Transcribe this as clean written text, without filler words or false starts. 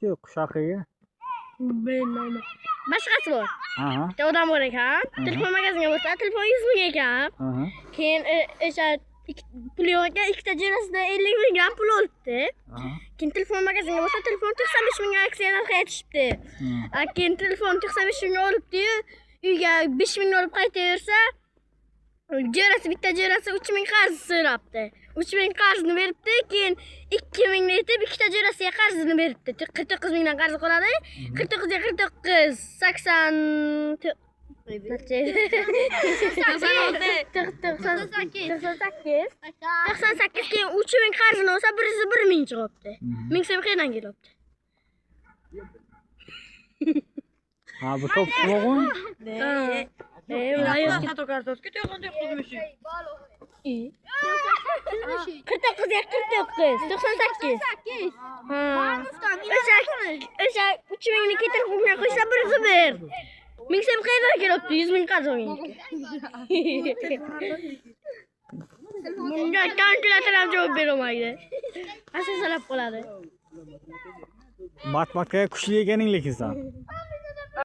Bording-ku Qushaqiga. Bilmayman. Boshqasi bor. Aha. Bitta odam bor ekan. Telefon magazinga borsa, telefon 100 ming ekan. Aha. Keyin o'sha pul yo'q ekan, ikkita jo'rasidan 50 mingdan pul olibdi. Aha. Keyin telefon magazinga borsa, telefon 95 mingga aksiya narxiga tushibdi. Keyin telefon 95 mingga olibdi-yu, uyga 5 mingni olib qaytaversa, jo'rasi, bitta jo'rasi 3 ming qarz so'rabdi. 3 ming qarzni beribdi, keyin 2 mingni aytib, ikkita jo'rasiga qarzini beribdi. 49 mingdan qarzi qoladi. 49 ga 49 80 necha edi? 98. 98, keyin 3 ming qarzini olsa, 101 ming chiqibdi. 1000 so'm qayerdan kelibdi? Ha, bu to'pishmoq. Ular yo'q. Kartoshka 99 ming. 49 ga 49 98. Ha. O'sha 3 mingni ketirib unga qo'ysa, 101. 1000 so'm qayerdan kelibdi? 100 ming qarz olgan. Bunga kalkulator ham javob berolmaydi. Asasalab qoladi. Matematikaga kuchli ekaning lekin sen.